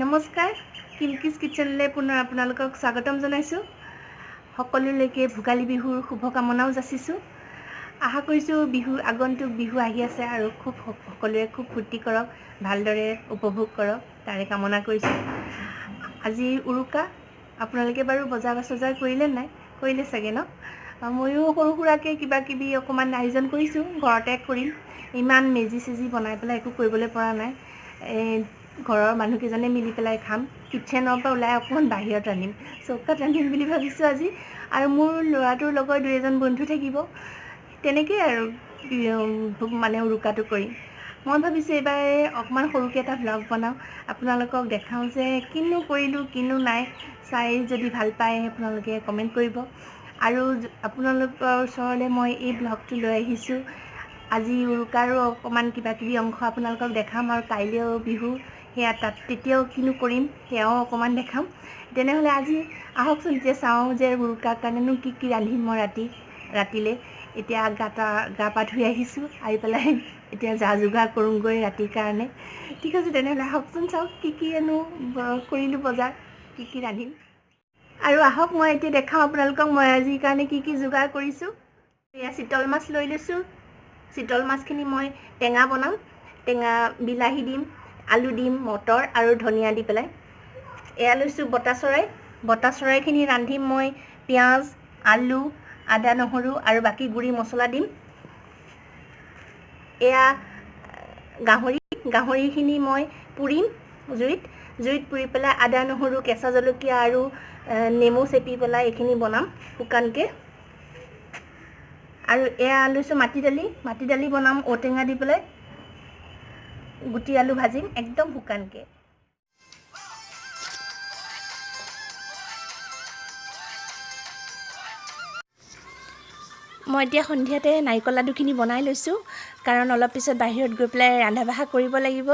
নমস্কাৰ, কিমকিজ কিটচেনলৈ পুনৰ আপোনালোকক স্বাগতম জনাইছোঁ। সকলোলৈকে ভোগালী বিহুৰ শুভকামনাও যাচিছোঁ। আশা কৰিছোঁ বিহু আগন্তুক বিহু আহি আছে আৰু খুব সকলোৱে খুব ফূৰ্তি কৰক, ভালদৰে উপভোগ কৰক, তাৰে কামনা কৰিছোঁ। আজি উৰুকা, আপোনালোকে বাৰু বজাৰ চজাৰ কৰিলে নাই? কৰিলে চাগে ন? ময়ো সৰু সুৰাকৈ কিবা কিবি অকণমান আয়োজন কৰিছোঁ, ঘৰতে কৰিম। ইমান মেজি চেজি বনাই পেলাই একো কৰিবলৈ পৰা নাই। এই ঘৰৰ মানুহকেইজনে মিলি পেলাই খাম। কিটচেনৰ পৰা ওলাই অকণমান বাহিৰত ৰান্ধিম, চৌকাত ৰান্ধিম বুলি ভাবিছোঁ আজি। আৰু মোৰ ল'ৰাটোৰ লগৰ দুই এজন বন্ধু থাকিব, তেনেকেই আৰু মানে উৰুকাটো কৰিম। মই ভাবিছোঁ এইবাৰ অকণমান সৰুকৈ এটা ভ্লগ বনাওঁ, আপোনালোকক দেখাওঁ যে কিনো কৰিলোঁ কিনো নাই। চাই যদি ভাল পায় আপোনালোকে কমেণ্ট কৰিব। আৰু আপোনালোকৰ ওচৰলৈ মই এই ভ্লগটো লৈ আহিছোঁ। আজি উৰুকাৰো অকণমান কিবা কিবি অংশ আপোনালোকক দেখাম আৰু কাইলৈও বিহু, সেয়া তাত তেতিয়াও কিনো কৰিম সেয়াও অকণমান দেখাম। তেনেহ'লে আজি আহকচোন এতিয়া চাওঁ যে উৰুকাৰ কাৰণেনো কি কি ৰান্ধিম মই ৰাতিলৈ। এতিয়া গা পা ধুই আহিছোঁ, আহি পেলাই এতিয়া যা যোগাৰ কৰোঁগৈ ৰাতিৰ কাৰণে। ঠিক আছে, তেনেহ'লে আহকচোন চাওক কি কি আনো কৰিলোঁ বজাৰ, কি কি ৰান্ধিম। আৰু আহক মই এতিয়া দেখাওঁ আপোনালোকক মই আজিৰ কাৰণে কি কি যোগাৰ কৰিছোঁ। এয়া চিতল মাছ লৈ লৈছোঁ। চিতল মাছখিনি মই টেঙা বনাম। টেঙা বিলাহী দিম, আলু দিম, মটৰ আৰু ধনিয়া দি পেলাই। এয়া লৈছোঁ বতা চৰাই। বতা চৰাইখিনি ৰান্ধিম মই পিঁয়াজ, আলু, আদা, নহৰু আৰু বাকী গুড়ি মছলা দিম। এয়া গাহৰি, গাহৰিখিনি মই পুৰিম জুইত। জুইত পুৰি পেলাই আদা, নহৰু, কেঁচা জলকীয়া আৰু নেমু চেপি পেলাই এইখিনি বনাম শুকানকৈ। আৰু এয়া লৈছোঁ মাটি দালি। মাটি দালি বনাম ঔটেঙা দি পেলাই, গুটি আলু ভাজিম একদম শুকানকৈ। মই এতিয়া সন্ধিয়াতে নাৰিকল লাডুখিনি বনাই লৈছোঁ, কাৰণ অলপ পিছত বাহিৰত গৈ পেলাই ৰন্ধা বঢ়া কৰিব লাগিব।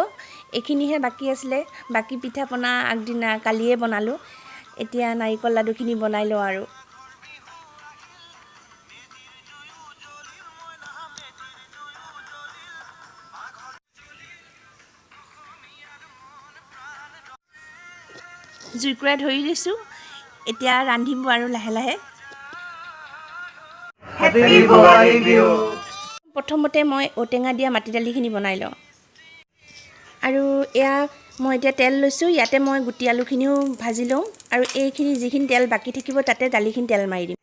এইখিনিহে বাকী আছিলে, বাকী পিঠা পনা আগদিনা কালিয়ে বনালোঁ। এতিয়া নাৰিকল লাডুখিনি বনাই লওঁ আৰু। জুইকুৰা ধৰি লৈছোঁ, এতিয়া ৰান্ধিম আৰু লাহে লাহে। প্ৰথমতে মই ঔটেঙা দিয়া মাটি দালিখিনি বনাই লওঁ। আৰু এয়া মই এতিয়া তেল লৈছোঁ, ইয়াতে মই গুটি আলুখিনিও ভাজি লওঁ। আৰু এইখিনি যিখিনি তেল বাকী থাকিব তাতে দালিখিনি তেল মাৰি দিম।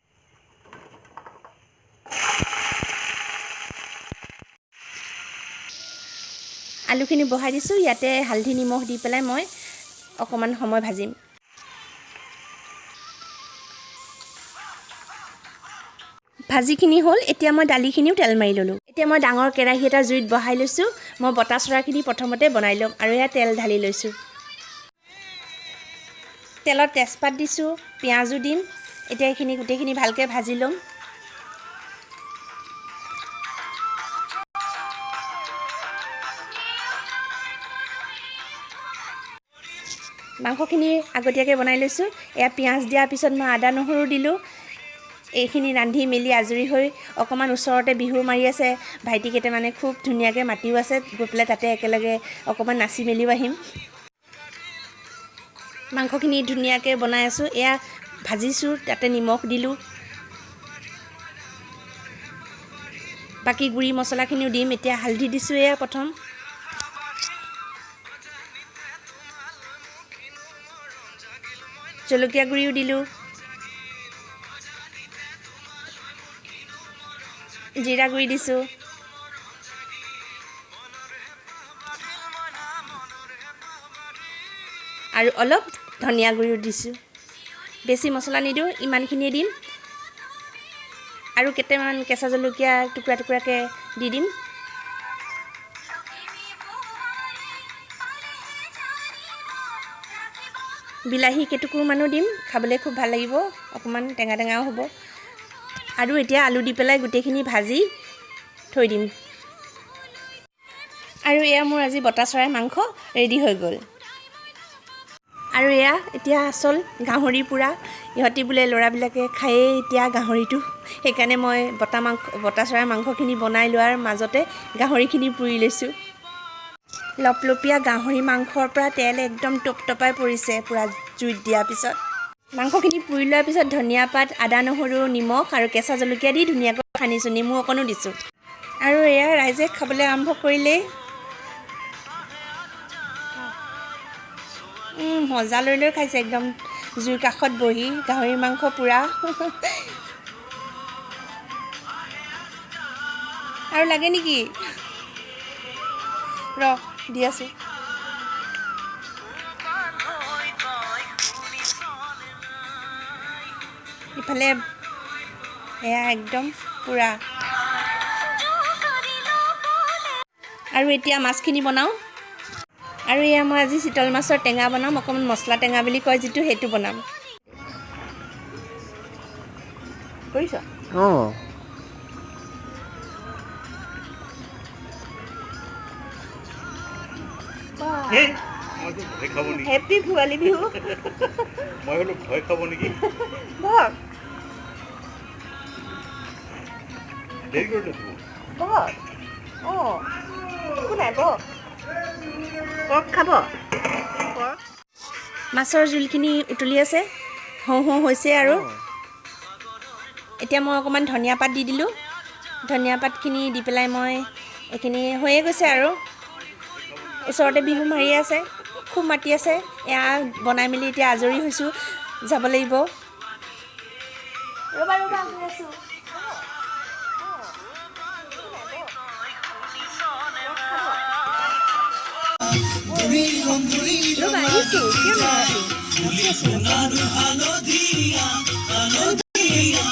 আলুখিনি বহাই দিছোঁ, ইয়াতে হালধি নিমখ দি পেলাই মই অকণমান সময় ভাজিম। ভাজিখিনি হ'ল, এতিয়া মই দালিখিনিও তেল মাৰি ল'লোঁ। এতিয়া মই ডাঙৰ কেৰাহী এটা জুইত বহাই লৈছোঁ। মই বতা চৰাখিনি প্ৰথমতে বনাই ল'ম। আৰু এয়া তেল ঢালি লৈছোঁ, তেলত তেজপাত দিছোঁ, পিঁয়াজো দিম। এতিয়া এইখিনি গোটেইখিনি ভালকৈ ভাজি ল'ম। মাংসখিনি আগতীয়াকৈ বনাই লৈছোঁ। এয়া পিঁয়াজ দিয়াৰ পিছত মই আদা নহৰু দিলোঁ। এইখিনি ৰান্ধি মেলি আজৰি হৈ অকণমান ওচৰতে বিহু মাৰি আছে ভাইটি কেইটামানে, খুব ধুনীয়াকৈ মাতিও আছে, গৈ পেলাই তাতে একেলগে অকণমান নাচি মেলিও আহিম। মাংসখিনি ধুনীয়াকৈ বনাই আছোঁ। এয়া ভাজিছোঁ, তাতে নিমখ দিলোঁ, বাকী গুড়ি মছলাখিনিও দিম। এতিয়া হালধি দিছোঁ, এয়া প্ৰথম। জলকীয়া গুড়িও দিলোঁ, জিৰা গুড়ি দিছোঁ, আৰু অলপ ধনিয়া গুড়িও দিছোঁ। বেছি মছলা নিদিওঁ, ইমানখিনিয়ে দিম। আৰু কেইটামান কেঁচা জলকীয়া টুকুৰা টুকুৰাকৈ দি দিম। বিলাহী কেইটুকুৰমানো দিম, খাবলৈ খুব ভাল লাগিব, অকণমান টেঙা টেঙাও হ'ব। আৰু এতিয়া আলু দি পেলাই গোটেইখিনি ভাজি থৈ দিম। আৰু এয়া মোৰ আজি বতা চৰাই মাংস ৰেডি হৈ গ'ল। আৰু এয়া এতিয়া আচল গাহৰি পোৰা। ইহঁতি বোলে ল'ৰাবিলাকে খায়েই এতিয়া গাহৰিটো, সেইকাৰণে মই বতা চৰাই মাংসখিনি বনাই লোৱাৰ মাজতে গাহৰিখিনি পুৰি লৈছোঁ। লপলপীয়া গাহৰি মাংসৰ পৰা তেল একদম টপটপাই পৰিছে পূৰা জুইত দিয়াৰ পিছত। মাংসখিনি পুৰি লোৱাৰ পিছত ধনিয়া পাত, আদা নহৰু, নিমখ আৰু কেঁচা জলকীয়া দি ধুনীয়াকৈ সানিছোঁ, নেমু অকণো দিছোঁ। আৰু এয়া ৰাইজে খাবলৈ আৰম্ভ কৰিলেই। মজা লৈ লৈ খাইছে একদম জুইৰ কাষত বহি গাহৰি মাংস পুৰা। আৰু লাগে নেকি? ৰ দি আছোঁ। ইফালে এয়া একদম পুৰা। আৰু এতিয়া মাছখিনি বনাওঁ। আৰু এয়া মই আজি চিতল মাছৰ টেঙা বনাম, অকণমান মছলা টেঙা বুলি কয় যিটো, সেইটো বনাম। কৰিছ? অঁ। হেপী ভোগালী বিহু। মই বোলো ভয় খাব নেকি? বহক। দেৰি কৰিলে তুমি। বহক। অঁ, একো নাই, বহক। পৰ্ক খাব? মাছৰ জোলখিনি উতলি আছে, হওঁ হওঁ হৈছে। আৰু এতিয়া মই অকণমান ধনিয়া পাত দি দিলোঁ। ধনিয়া পাতখিনি দি পেলাই মই এইখিনি হৈয়ে গৈছে। আৰু ওচৰতে বিহু মাৰি আছে, খুব মাতি আছে। এয়া বনাই মেলি এতিয়া আজৰি হৈছোঁ, যাব লাগিব। ৰ'বা ৰ'বা, গৈ আছোঁ। ৰ'বা, আহিছোঁ। কিয় নাহিছোঁ? নাচি আছোঁ, নাচি আছোঁ।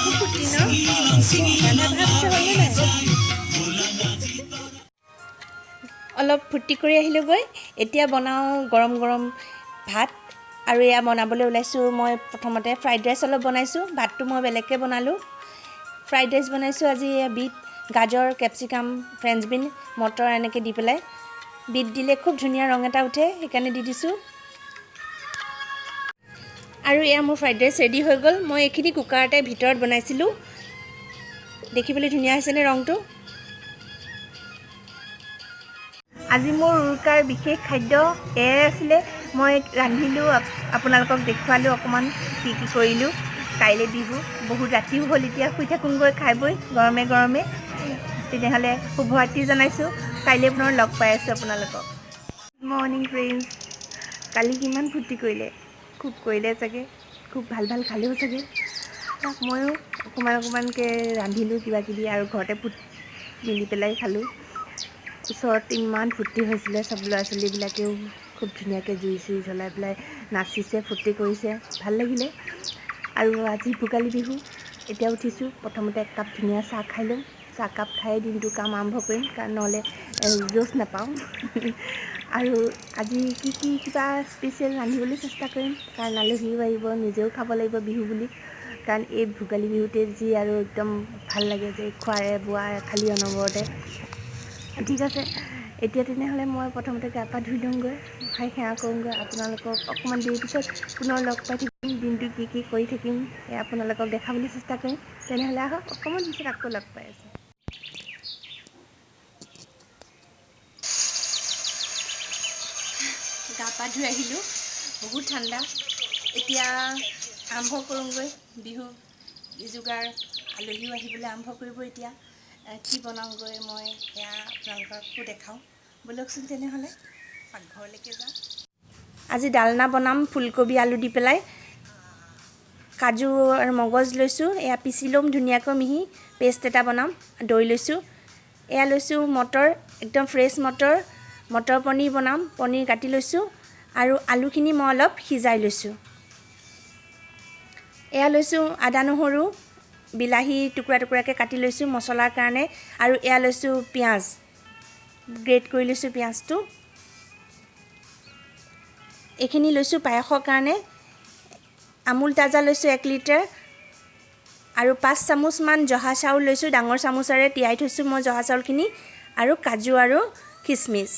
খুব ফূৰ্তি ন? ৰন্ধা বঢ়া পিছে হ'লনে নাই? অলপ ফূৰ্তি কৰি আহিলোঁগৈ। এতিয়া বনাওঁ গৰম গৰম ভাত। আৰু এয়া বনাবলৈ ওলাইছোঁ মই। প্ৰথমতে ফ্ৰাইড ৰাইচ অলপ বনাইছোঁ, ভাতটো মই বেলেগকৈ বনালোঁ। ফ্ৰাইড ৰাইচ বনাইছোঁ আজি। এয়া বিট, গাজৰ, কেপচিকাম, ফ্ৰেঞ্চ বিন, মটৰ এনেকৈ দি পেলাই। বিট দিলে খুব ধুনীয়া ৰং এটা উঠে, সেইকাৰণে দি দিছোঁ। আৰু এয়া মোৰ ফ্ৰাইড ৰাইচ ৰেডি হৈ গ'ল। মই এইখিনি কুকাৰতে ভিতৰত বনাইছিলোঁ। দেখিবলৈ ধুনীয়া হৈছেনে ৰংটো? আজি মোৰ উৰুকাৰ বিশেষ খাদ্য এয়াই আছিলে। মই ৰান্ধিলোঁ, আপোনালোকক দেখুৱালোঁ অকণমান কি কি কৰিলোঁ। কাইলৈ বিহু, বহুত ৰাতিও হ'ল, এতিয়া শুই থাকোঁগৈ খাই বৈ গৰমে গৰমে। তেনেহ'লে শুভৰাত্ৰি জনাইছোঁ, কাইলৈ পুনৰ লগ পাই আছোঁ আপোনালোকক। Good morning friends. কালি কিমান ফূৰ্তি কৰিলে? খুব কৰিলে চাগে, খুব ভাল ভাল খালেও চাগে। ময়ো অকণমান অকণমানকৈ ৰান্ধিলোঁ কিবা কিবি আৰু ঘৰতে মিলি পেলাই খালোঁ। ওচৰত ইমান ফূৰ্তি হৈছিলে, চব ল'ৰা ছোৱালীবিলাকেও খুব ধুনীয়াকৈ জুই চুই জ্বলাই পেলাই নাচিছে, ফূৰ্তি কৰিছে, ভাল লাগিলে। আৰু আজি ভোগালী বিহু। এতিয়া উঠিছোঁ, প্ৰথমতে এক কাপ ধুনীয়া চাহ খাই ল'ম। চাহকাপ খাই দিনটো কাম আৰম্ভ কৰিম, কাৰণ নহ'লে জোচ নাপাওঁ। আৰু আজি কি কি কিবা স্পেচিয়েল ৰান্ধিবলৈ চেষ্টা কৰিম, কাৰণ আলহীও আহিব, নিজেও খাব লাগিব বিহু বুলি। কাৰণ এই ভোগালী বিহুতে যি আৰু একদম ভাল লাগে যে খোৱাৰে বোৱাৰে খালি অনবৰতে। ঠিক আছে, এতিয়া তেনেহ'লে মই প্ৰথমতে গা পা ধুই লওঁগৈ, গোঁসাই সেৱা কৰোঁগৈ। আপোনালোকক অকণমান দেৰি পিছত পুনৰ লগ পাই থাকিম। দিনটো কি কি কৰি থাকিম এয়া আপোনালোকক দেখাবলৈ চেষ্টা কৰিম। তেনেহ'লে আহক, অকণমান পিছত আকৌ লগ পাই আছোঁ। গা পা ধুই আহিলোঁ, বহুত ঠাণ্ডা। এতিয়া আৰম্ভ কৰোঁগৈ বিহু যোগাৰ। আলহীও আহিবলৈ আৰম্ভ কৰিব। এতিয়া কি বনাওঁগৈ মই এয়া আপোনালোককো দেখাওঁ। ব'লকচোন তেনেহ'লে পাকঘৰলৈকে যাওঁ। আজি ডালনা বনাম ফুলকবি আলু দি পেলাই। কাজু আৰু মগজ লৈছোঁ, এয়া পিচি ল'ম ধুনীয়াকৈ, মিহি পেষ্ট এটা বনাম। দৈ লৈছোঁ, এয়া লৈছোঁ মটৰ, একদম ফ্ৰেছ মটৰ। মটৰ পনীৰ বনাম, পনীৰ কাটি লৈছোঁ। আৰু আলুখিনি মই অলপ সিজাই লৈছোঁ। এয়া লৈছোঁ আদা নহৰু, বিলাহী টুকুৰা টুকুৰাকৈ কাটি লৈছোঁ মছলাৰ কাৰণে। আৰু এয়া লৈছোঁ পিঁয়াজ, গ্ৰেট কৰি লৈছোঁ পিঁয়াজটো। এইখিনি লৈছোঁ পায়সৰ কাৰণে। আমুল তাজা লৈছোঁ 1 লিটাৰ আৰু 5 চামুচমান জহা চাউল লৈছোঁ, ডাঙৰ চামুচেৰে তিয়াই থৈছোঁ মই জহা চাউলখিনি। আৰু কাজু আৰু খিচমিচ,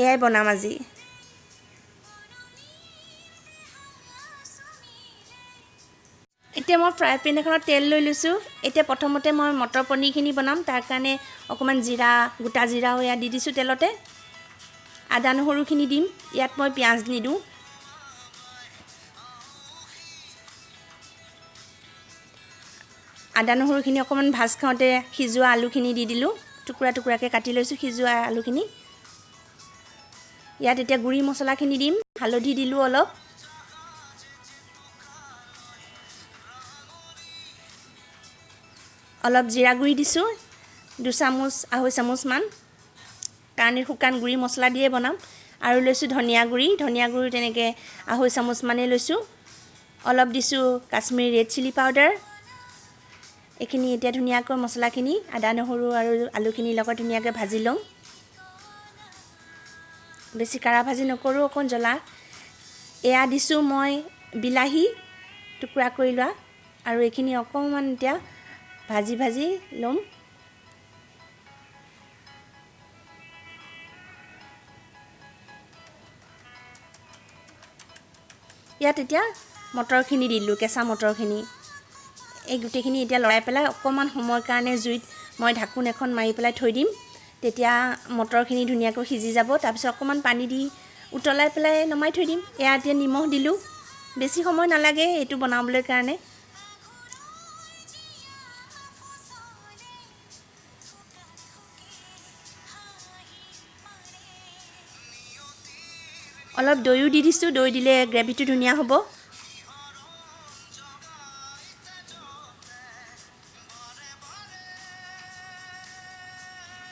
এয়াই বনাম আজি। এতিয়া মই ফ্ৰাই পেন এখনত তেল লৈ লৈছোঁ। এতিয়া প্ৰথমতে মই মটৰ পনীৰখিনি বনাম, তাৰ কাৰণে অকণমান জিৰা, গোটা জিৰাও এয়া দি দিছোঁ তেলতে। আদা নহৰুখিনি দিম। ইয়াত মই পিঁয়াজ নিদিওঁ। আদা নহৰুখিনি অকণমান ভাজ খাওঁতে সিজোৱা আলুখিনি দি দিলোঁ। টুকুৰা টুকুৰাকৈ কাটি লৈছোঁ সিজোৱা আলুখিনি। ইয়াত এতিয়া গুড়ি মছলাখিনি দিম। হালধি দিলোঁ অলপ, অলপ জিৰা গুড়ি দিছোঁ 2 চামুচ 2.5 চামুচমান, কাৰণ শুকান গুড়ি মছলা দিয়ে বনাম। আৰু লৈছোঁ ধনিয়া গুড়ি, ধনিয়া গুড়ি তেনেকৈ 2.5 চামুচমানেই লৈছোঁ। অলপ দিছোঁ কাশ্মীৰী ৰেড চিলি পাউডাৰ। এইখিনি এতিয়া ধুনীয়াকৈ মছলাখিনি আদা নহৰু আৰু আলুখিনিৰ লগত ধুনীয়াকৈ ভাজি ল'ম। বেছি কাঢ়া ভাজি নকৰোঁ, অকণ জ্বলা। এয়া দিছোঁ মই বিলাহী টুকুৰা কৰি লোৱা, আৰু এইখিনি অকণমান এতিয়া ভাজি ভাজি ল'ম। ইয়াত এতিয়া মটৰখিনি দিলোঁ, কেঁচা মটৰখিনি। এই গোটেইখিনি এতিয়া লৰাই পেলাই অকণমান সময়ৰ কাৰণে জুইত মই ঢাকোন এখন মাৰি পেলাই থৈ দিম। তেতিয়া মটৰখিনি ধুনীয়াকৈ সিজি যাব। তাৰপিছত অকণমান পানী দি উতলাই পেলাই নমাই থৈ দিম। এয়া এতিয়া নিমখ দিলোঁ, বেছি সময় নালাগে এইটো বনাবলৈ কাৰণে। অলপ দৈও দি দিছোঁ, দৈ দিলে গ্ৰেভিটো ধুনীয়া হ'ব।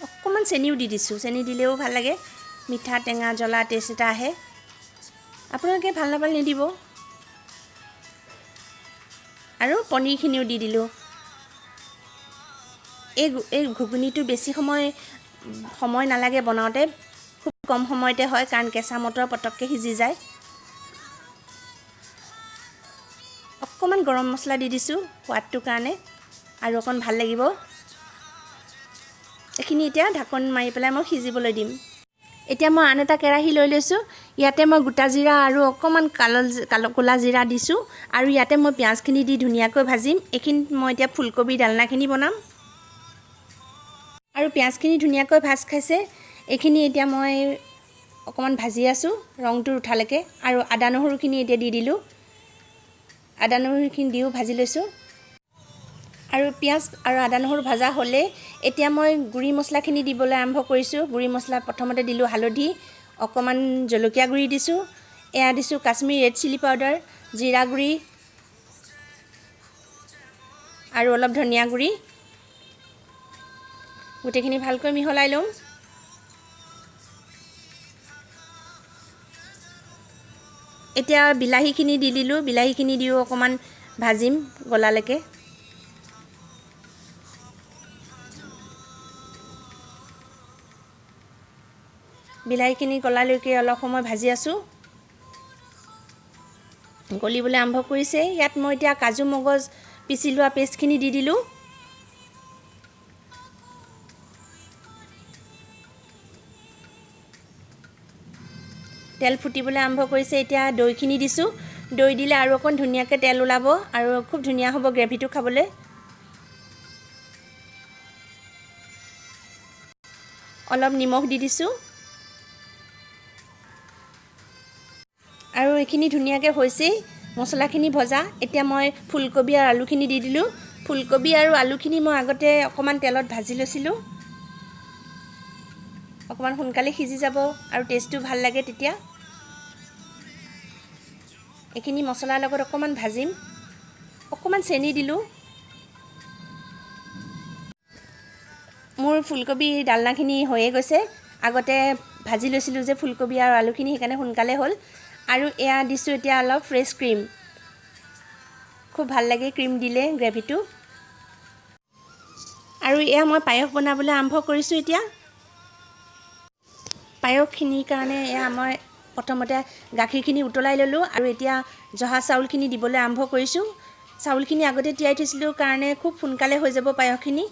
অকণমান চেনিও দি দিছোঁ, চেনি দিলেও ভাল লাগে, মিঠা টেঙা জ্বলা টেষ্ট এটা আহে। আপোনালোকে ভাল নাপালে নিদিব। আৰু পনীৰখিনিও দি দিলোঁ। এই ঘুগুনিটো বেছি সময় নালাগে বনাওঁতে, খুব কম সময়তে হয়, কাৰণ কেঁচা মটৰ পটককৈ সিজি যায়। অকণমান গৰম মছলা দি দিছোঁ সোৱাদটোৰ কাৰণে, আৰু অকণ ভাল লাগিব। এইখিনি এতিয়া ঢাকোন মাৰি পেলাই মই সিজিবলৈ দিম। এতিয়া মই আন এটা কেৰাহী লৈ লৈছোঁ। ইয়াতে মই গোটা জিৰা আৰু অকণমান ক'লা জিৰা দিছোঁ, আৰু ইয়াতে মই পিঁয়াজখিনি দি ধুনীয়াকৈ ভাজিম। এইখিনিত মই এতিয়া ফুলকবি ডালনাখিনি বনাম। আৰু পিঁয়াজখিনি ধুনীয়াকৈ ভাজ খাইছে। এইখিনি এতিয়া মই অকণমান ভাজি আছোঁ ৰংটো উঠালৈকে। আৰু আদা নহৰুখিনি এতিয়া দি দিলোঁ, আদা নহৰুখিনি দিও ভাজি লৈছোঁ। আৰু পিঁয়াজ আৰু আদা নহৰু ভাজা হ'লেই এতিয়া মই গুড়ি মছলাখিনি দিবলৈ আৰম্ভ কৰিছোঁ। গুড়ি মছলা প্ৰথমতে দিলোঁ হালধি, অকণমান জলকীয়া গুড়ি দিছোঁ, এয়া দিছোঁ কাশ্মীৰী ৰেড চিলি পাউডাৰ, জিৰা গুড়ি আৰু অলপ ধনিয়া গুড়ি। গোটেইখিনি ভালকৈ মিহলাই ল'ম। এতিয়া বিলাহীখিনি দি দিলোঁ, বিলাহীখিনি দিও অকণমান ভাজিম গলালৈকে। বিলাহীখিনি গলালৈকে অলপ সময় ভাজি আছোঁ, গলিবলৈ আৰম্ভ কৰিছে। ইয়াত মই এতিয়া কাজু মগজ পিচি লোৱা পেষ্টখিনি দি দিলোঁ। তেল ফুটিবলৈ আৰম্ভ কৰিছে। এতিয়া দৈখিনি দিছোঁ। দৈ দিলে আৰু অকণ ধুনীয়াকৈ তেল ওলাব আৰু খুব ধুনীয়া হ'ব গ্ৰেভিটো খাবলৈ। অলপ নিমখ দি দিছোঁ। আৰু এইখিনি ধুনীয়াকৈ হৈছেই মছলাখিনি ভজা। এতিয়া মই ফুলকবি আৰু আলুখিনি দি দিলোঁ। ফুলকবি আৰু আলুখিনি মই আগতে অকণমান তেলত ভাজি লৈছিলোঁ, অকণমান সোনকালে সিজি যাব আৰু টেষ্টটো ভাল লাগে তেতিয়া। এইখিনি মছলাৰ লগত অকণমান ভাজিম। অকণমান চেনি দিলোঁ। মোৰ ফুলকবি ডালনাখিনি হৈয়ে গৈছে। আগতে ভাজি লৈছিলোঁ যে ফুলকবি আৰু আলুখিনি, সেইকাৰণে সোনকালে হ'ল। আৰু এয়া দিছোঁ এতিয়া অলপ ফ্ৰেছ ক্ৰীম, খুব ভাল লাগে ক্ৰীম দিলে গ্ৰেভিটো। আৰু এয়া মই পায়স বনাবলৈ আৰম্ভ কৰিছোঁ। এতিয়া পায়সখিনিৰ কাৰণে এয়া মই প্ৰথমতে গাখীৰখিনি উতলাই ল'লোঁ আৰু এতিয়া জহা চাউলখিনি দিবলৈ আৰম্ভ কৰিছোঁ। চাউলখিনি আগতে তিয়াই থৈছিলোঁ কাৰণে খুব সোনকালে হৈ যাব পায়সখিনি।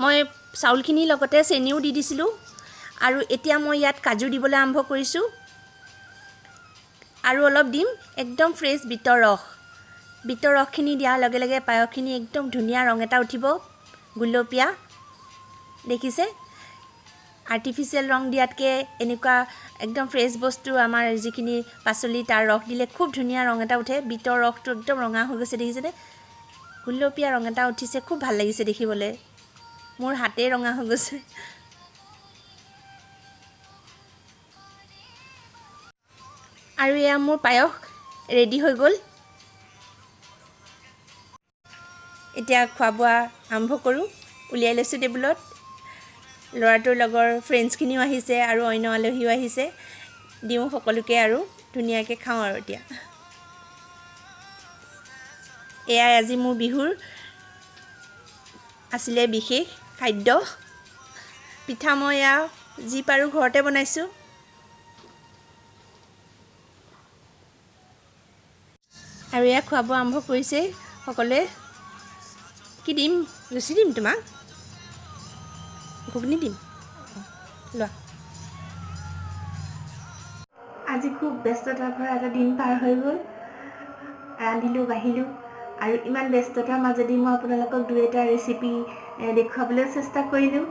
মই চাউলখিনিৰ লগতে চেনিও দি দিছিলোঁ। আৰু এতিয়া মই ইয়াত কাজু দিবলৈ আৰম্ভ কৰিছোঁ আৰু অলপ দিম একদম ফ্ৰেছ বিটৰ ৰস। বিটৰ ৰসখিনি দিয়াৰ লগে লগে পায়সখিনি একদম ধুনীয়া ৰং এটা উঠিব, গুলপীয়া। দেখিছে? আৰ্টিফিচিয়েল ৰং দিয়াতকৈ এনেকুৱা একদম ফ্ৰেছ বস্তু আমাৰ যিখিনি পাচলি তাৰ ৰস দিলে খুব ধুনীয়া ৰং এটা উঠে। বিটৰ ৰসটো একদম ৰঙা হৈ গৈছে, দেখিছেনে? গুলপীয়া ৰং এটা উঠিছে, খুব ভাল লাগিছে দেখিবলৈ। মোৰ হাতেই ৰঙা হৈ গৈছে। আৰু এয়া মোৰ পায়স ৰেডি হৈ গ'ল। এতিয়া খোৱা বোৱা আৰম্ভ কৰোঁ। উলিয়াই লৈছোঁ টেবুলত। ল'ৰাটোৰ লগৰ ফ্ৰেণ্ডছখিনিও আহিছে আৰু অন্য আলহীও আহিছে। দিওঁ সকলোকে আৰু ধুনীয়াকৈ খাওঁ আৰু এতিয়া। এয়াই আজি মোৰ বিহুৰ আছিলে বিশেষ খাদ্য। পিঠা মই এয়া যি পাৰোঁ ঘৰতে বনাইছোঁ। আৰু এয়া খোৱা বোৱা আৰম্ভ কৰিছে সকলোৱে। কি দিম? লুচি দিম তোমাক? ঘুগনি দিম? লোৱা। আজি খুব ব্যস্ততাৰ ভৰা এটা দিন পাৰ হৈ গ'ল। ৰান্ধিলোঁ বাঢ়িলোঁ আৰু ইমান ব্যস্ততাৰ মাজেদি মই আপোনালোকক দুই এটা ৰেচিপি দেখুৱাবলৈ চেষ্টা কৰিলোঁ।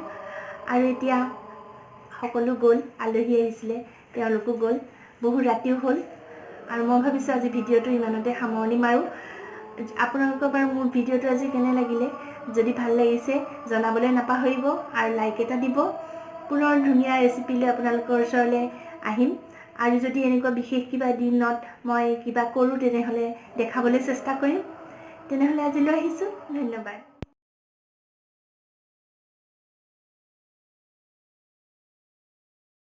আৰু এতিয়া সকলো গ'ল, আলহী আহিছিলে তেওঁলোকো গ'ল, বহু ৰাতিও হ'ল। আৰু মই ভাবিছোঁ আজি ভিডিঅ'টো ইমানতে সামৰণি মাৰোঁ। আপোনালোকৰ বাৰু মোৰ ভিডিঅ'টো আজি কেনে লাগিলে? যদি ভাল লাগিছে জনাবলৈ নাপাহৰিব আৰু লাইক এটা দিব। পুনৰ ধুনীয়া ৰেচিপি লৈ আপোনালোকৰ ওচৰলৈ আহিম। আৰু যদি এনেকুৱা বিশেষ কিবা দিনত মই কিবা কৰোঁ তেনেহ'লে দেখাবলৈ চেষ্টা কৰিম। তেনেহ'লে আজিলৈ আহিছোঁ, ধন্যবাদ।